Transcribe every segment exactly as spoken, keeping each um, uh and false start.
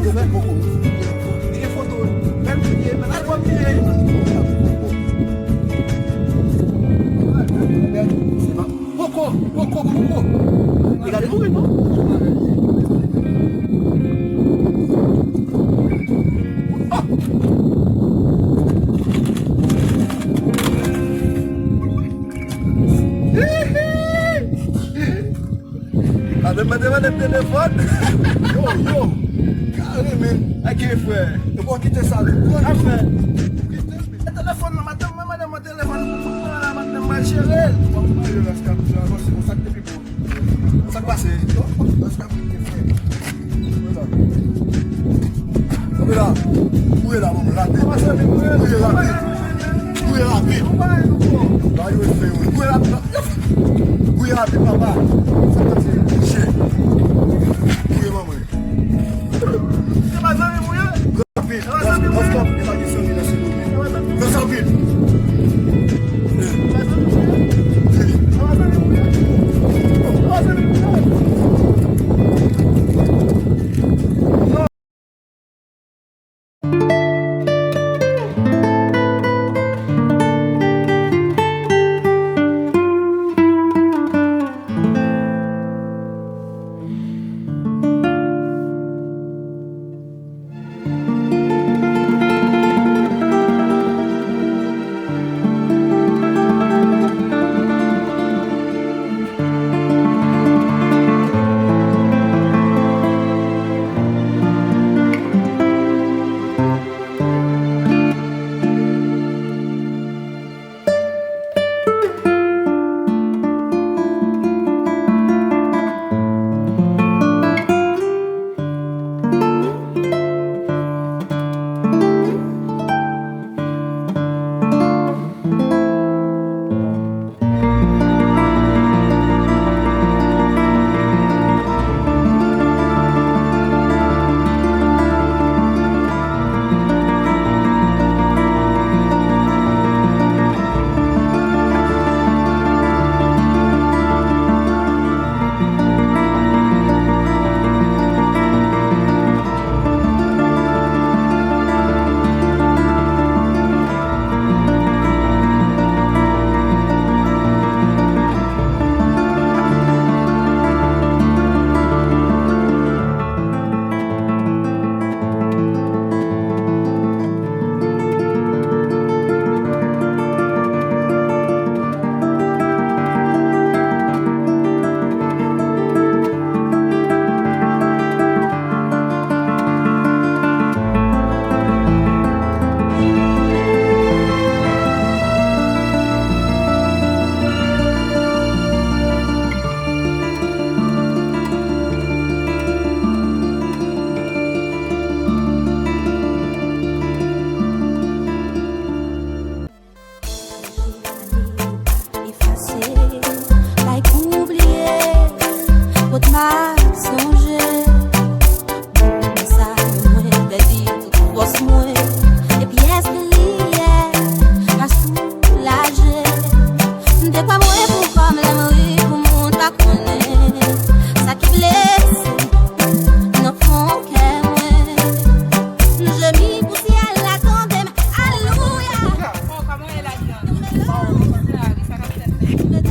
Li gen foto, bèl figi, men albòm li ye. Poko, poko, poko. Li gade mouri, non? Madanm mwen te mande m telefòn. Yo, yo. Kare, men. Ak frè. E bon, kite sa, men. Afè. Kite, men. Telefòn nan, madanm mwen mande mwen telefòn. Madanm mwen jere l. Mwen pale la, s k ap avanse, konsa k te pi bon. Sa k pase? Yo, sa k ap kite fè. Kouri la. Kouri la. Kouri la, manman, rapid. Kouri rapid. Kouri rapid. Ba yo fè yo. Kouri rapid. Kouri rapid, papa. Sa k pase? Che. Kouri, manman. Se pa zanmi m ou ye? Rapid. Dans, dans, dans, e pa gen zanmi nan se nou. Dans rapid. Efase, bay pou bliye, kot m ap sonje. Moun sa yo mwen pèdi tout fòs mwen, e pyès de liyè pa soulaje. M te kwè mwen pou kò m, lè m ri pou moun pa konnen sa ki blese nan fon kè mwen. M jemi pou syèl la tande m. Alelouya! Oh, kòman e lavi an? Sa k ap fèt menm?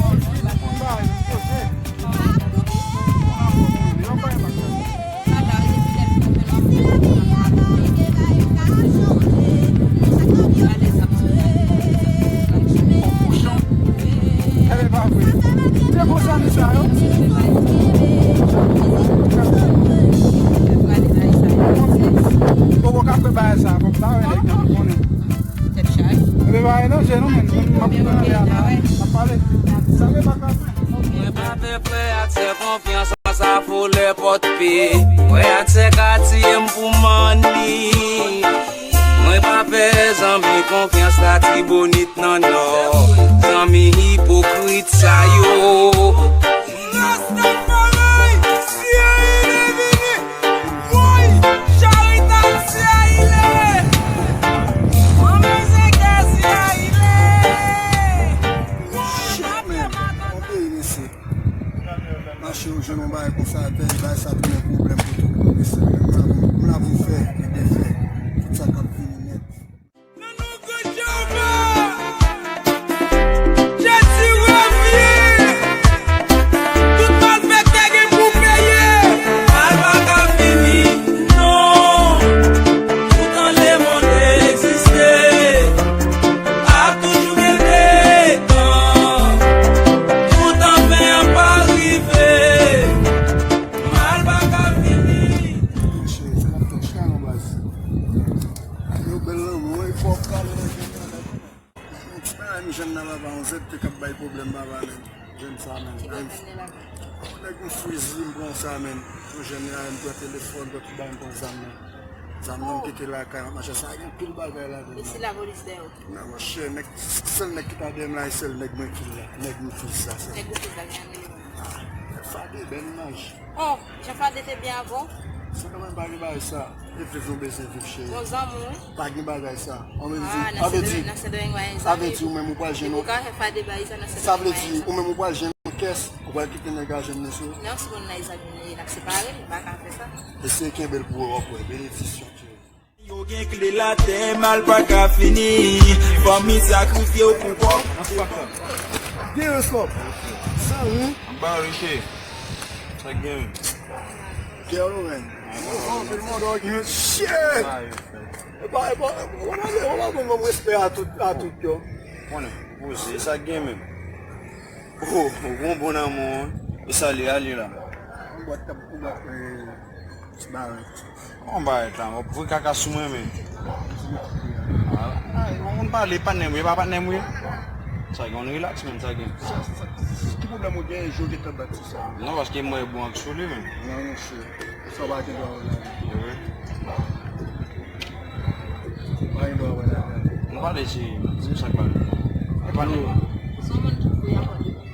Kochon. Ebyen, pa vre. Se bon zanmi sa yo. Poko ka fè bagay sa, fòk sa wè nèg yo konnen. Tèt chaje. Ebyen, pa ranje nou, men. M ap pale. Sa vle pa ka fè. Mwen pa fè frè ak sè konfyans, sa fout lè pòt pye. Frè ak sè ka tiye m pou manni. Mwen pa fè zanmi konfyans Latibonit nan Nò. Zanmi ipokrit sa yo. Rastafari, C I A vini. Woy, Charitab C I A. Manman Zeke C I A. Woy, Shit, man. Yon peyi, mesye. Mache ou jwenn yon bagay konsa atè, bagay sa tounen pwoblèm pou tout moun, mesye. M la pou, m la pou Ay pwoblèm papa, men. Jèn sa, men. Nèg m fwizi, m pran sa, men. Yon jèn la, m pran telefòn, pran tout bagay, m pran zam nan. Zam nan, m kite lakay, m ap mache sa, gen pil bagay ladan. E si lapolis dèyè w? Non, monchè, nèg, sèl nèg ki ta dèyè m la, e sèl nèg mwen ki la. Nèg m fwizi sa, sèl. Nèg ou fwizi la, gen anmele. Ah, Fade, bèl imaj. Oh, jan Fade te byen avan. Se kanmenm pa gen bagay sa. E viv nou bezwen viv, cheri. Bon zanmi, wi. Pa gen bagay sa. An vle di, an vle di, sa vle di ou menm ou pral jwenn yon, sa vle di ou menm ou pral jwenn yon kès, ou pral kite nèg la jwenn nan sou. Non, si moun nan Isaac vini, n ap separe, li pa ka fè sa. Eseye kenbe l pou wè, w ap wè, benediksyon, cheri. Yo gen kle latè, mal pa ka fini. Fanmi sakrifye w pou kòb. Gen respè. Sa wi. Anba riche. Sa gen. Kè yo men. Anpil moun dò gen shit. Epa, epa, w ap ban m respè a tout, a tout yo. Konnen, poze, sa gen menm. Oh, ou gon bon nan men w, e sa li ale la. Yon bwat, yon bwat, eh, ti barèt. Yon barèt la, w ap voye kaka sou mwen, men. Ay, ou konn pale, patnè m wi, e pa patnè m wi. Sa gen, on relax, men, sa gen. Sa, sa, sa, ki pwoblèm ou gen, je w gentan bat ti sa? Non, paske mwen bon ak sou li, men. Non, non, sure. Sa w pa gen dwa wè la. Wi. Ou pa gen dwa wè la. Nou pale serye, di m sa k pale. E pa nou.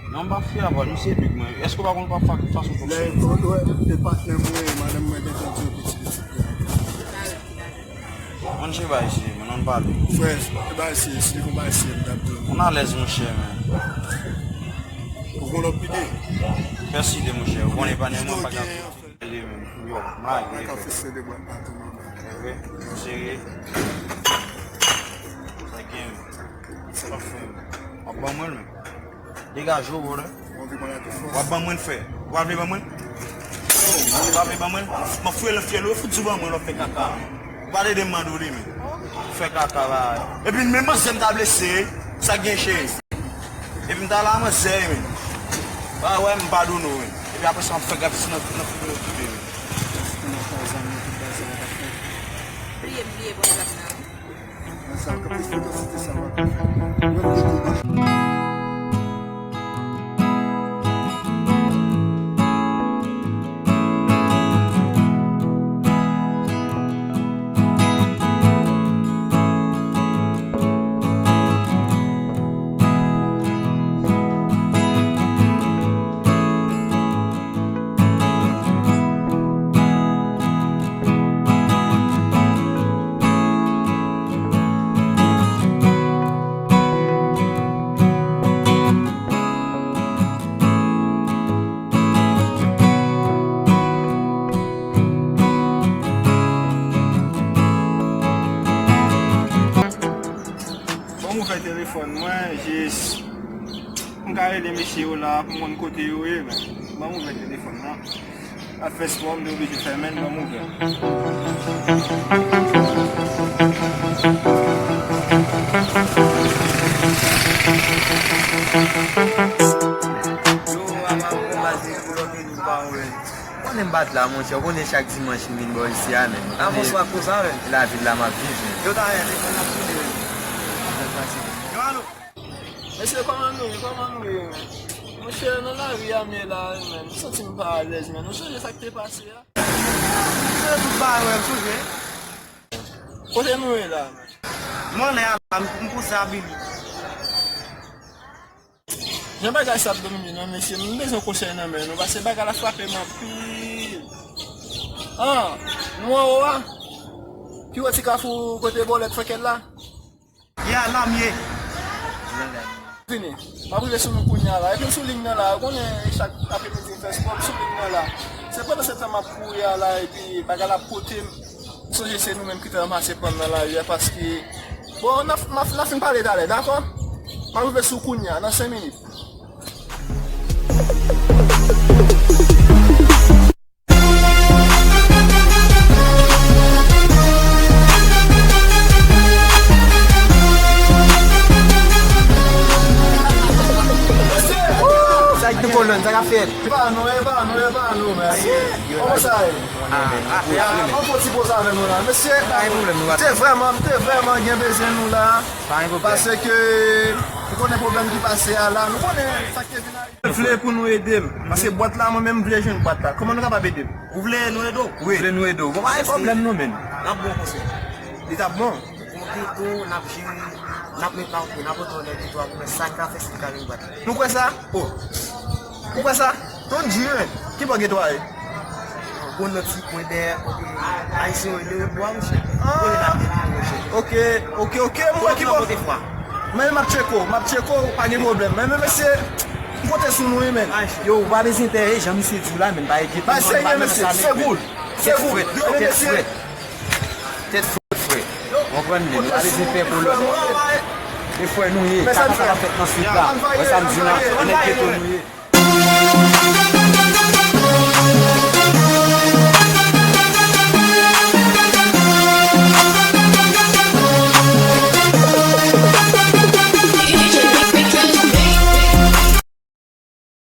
Non, m pa fè avè w, nou se big mwen. Èske w pa konn pa fa-, fason fonksyone? Lè, lè, lè, patnè mwen, madanm mwen gentan di yon pitit pitit la. Mwen se bay serye, mwen, nou pale. Frè, se bay serye, se yon bay serye, m t ap di w. Mwen alèz, monchè, men. Ou gon lòt ide? Fè site, monchè. Ou konnen patnè mwen pa ka. Li menm, yo, mwen lage. Mwen ka fese de bwat la tou, mwen. Vre? Serye? Sa gen, sa fè. W ap ban mwen l, men. Degaje w, brother. W ap ban mwen l, frè. W ap vle ban mwen l? W ap vle ban mwen l? M ap fouye l nan fyèl ou, fout di w ban mwen l, w ap fè kaka. Ou pa t ede m mande w li, men. Fè kaka la. Epi menm manzè m ta blese, sa gen cheri. Epi m ta la manzè, men. Ba wè m padone w, men. Epi apre sa, m ap fè gad si nan, nan figi w okipe, men. Bliye m bliye bon zam nan. Nan sa, kanpe sou dosite sa w ap fè. Mwen, m te tou mache. Ban m ouvè telefòn mwen, jis m ka rele mesye yo la pou m konn kote yo ye, men ban m ouvè telefòn nan. Ap fè spò, m te oblije fèmen l, ban m ouvè. Yo, a pa pou baz de koulòk e nou pa wè. Konnen m pa t la, monchè. Ou konnen chak dimanch m vin bò isi a, men. A, bonswa, kouzan, men. Lavil la m ap viv, men. Yo, ta rete, konn ap tounen, men. Yo, alo. Mesye, kòman nou ye? Kòman nou ye, men? Monchè, nan lari a m ye la, men. M santi m pa alèz, men. Nou sonje sa k te pase a? Sonje tout bagay, wè, m sonje. Kote nou ye la, men? M anlè a la, m, m pouse a Billy. Jan bagay sa ap domine non, mesye, m bezwen konsèy nan men nou, paske bagay la frape m anpil. Ah, nou anwo a? Pi wo ti kafou kote bòlèt fèkèl la? Ya, la m ye. Vini. M ap rive sou nou kounye a la. Epi m sou liy nan la. Ou konnen chak apremidi m fè spò, m sou liy nan la. Se pandan se tan m ap kouri a la, epi bagay la ap pote m. M sonje se nou menm ki te ranmase pàn nan lari a, paske, bon, n ap, n ap, n ap fin pale talè, dakò? M ap rive sou kounye a, nan senk minit. Sa k nan kolòn, sa k ap fèt? E pa nou, e pa nou, e pa nou, men. Kòman sa ye? Ah, ah, ah, ah, fò ti poze avè nou la. Mesye, m te vrèman, m te vrèman gen bezwen nou la. Paske Nou konnen pwoblèm ki pase a la, nou konnen sa k te vin a. Vle pou nou ede m. Paske bwat la, mwen menm, m vle jwenn bwat la. Kòman nou kapab ede m? Ou vle nou ede w? Wi. Vle nou ede w. Bon, pa gen pwoblèm non, menn. N ap bon konsèy. Li t ap bon. Gon geto, n ap jere, n ap met la, n ap antre nan geto a pou wè sa n ka fè si n ka jwenn bwat la. Nou kwè sa? Oh. Ou kwè sa? Ton di, men. Ki bò geto a ye? Gon nan ti kwen dèyè kote Ayisyen yo rele Wotbwa, mesye. Kote n ap depi nou, mesye. Ok, ok, ok, m wè ki bò. Kote fwa. Men m ap tcheke w, m ap tcheke w, pa gen pwoblèm. Men, men, mesye, m konte sou nou, wi, men. Yo, ou pa bezwen pè, jan misye di w la, men pa enkyete. Bay serye, mesye, se good. Se good. Tèt frèt, tèt frèt. Tèt frèt, frè. Ou konprann, men nou pa bezwen pè pou lòt. Se frè nou ye. Sa k ap fèt nan Sid la. Wè sa m di la, nèg geto nou ye.